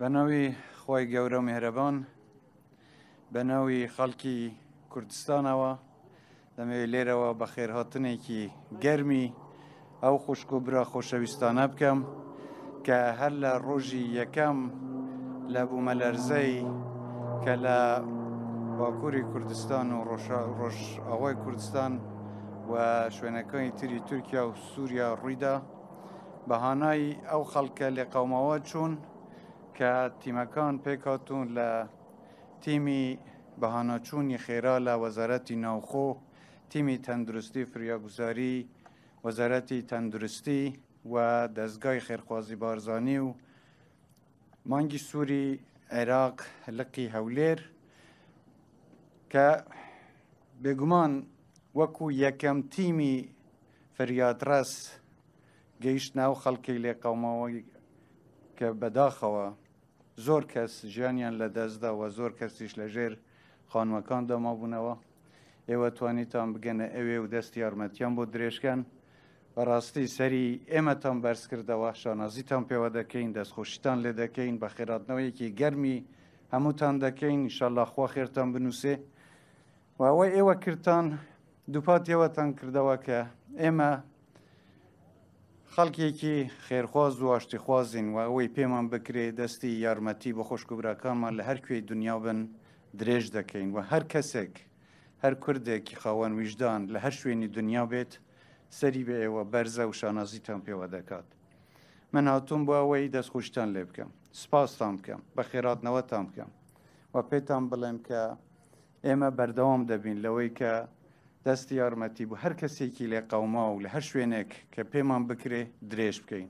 بە ناوی خوای گەورە و میهرەبان، بە ناوی خەڵکی کوردستانەوە دەمەوێت لێرەوە بەخێرهاتنێکی گەرمی ئەو خوشک و برا خۆشەویستانە بکەم کە هەر لە ڕۆژی یەکەم لە بوومەلەرزەی کە لە باکووری کوردستان و ڕۆژئاوای کوردستان و شوێنەکانی تری تورکیا و سووریا ڕوویدا بە هانای ئەو خەڵکە لێقەوماوە چوون کە تیمەکان پێکهاتوون لە تیمی بەهاناچوونی خێرا لە وەزارەتی ناوخۆ، تیمی تەندروستی فریاگوزاری وەزارەتی تەندروستی و دەزگای خێرخوازی بارزانی و مانگی سووری عێراق لقی هەولێر کە بێگومان وەکو یەکەم تیمی فریادڕەس گەیشتنە ئەو خەڵکەی لێقەوماوەی کە بەداخەوە زۆر کەس ژیانیان لەدەستدا و زۆر کەسیش لەژێر خانووەکاندا مابوونەوە. ئێوە توانیتان بگەنە ئەوێ و دەست یارمەتیان بۆ درێژکەن. بەڕاستی سەری ئێمەتان بەرز کردەوە، شانازیتان پێوە دەکەین، دەستخۆشیتان لێ دەکەین، بەخێراتنەوەیەکی گەرمی هەمووتان دەکەین، ئینشەڵا خوا خێرتان بنووسێ. و ئەوەی ئێوە کردتان دووپاتی ئەوەتان کردەوە کە ئێمە خەڵکێکی خێرخواز و ئاشتیخوازین و ئەوەی پێمان بکرێ دەستی یارمەتی بۆ خۆشک و براکانمان لە هەر کوێی دنیا بن درێژ دەکەین و هەر کەسێک هەر کوردێکی خاوەن ویژدان لە هەر شوێنی دنیا بێت سەری بە ئێوە بەرزە و شانازیتان پێوە دەکات. من هاتووم بۆ ئەوەی دەستخۆشتان لێ بکەم، سپاستان بکەم، بەخێراتنەوەتان بکەم و پێتان بڵێم کە ئێمە بەردەوام دەبین لەوەی کە دەستی یارمەتی بۆ هەر کەسێکی لێقەوماو لە هەر شوێنێک کە پێمان بکرێ درێژ بکەین.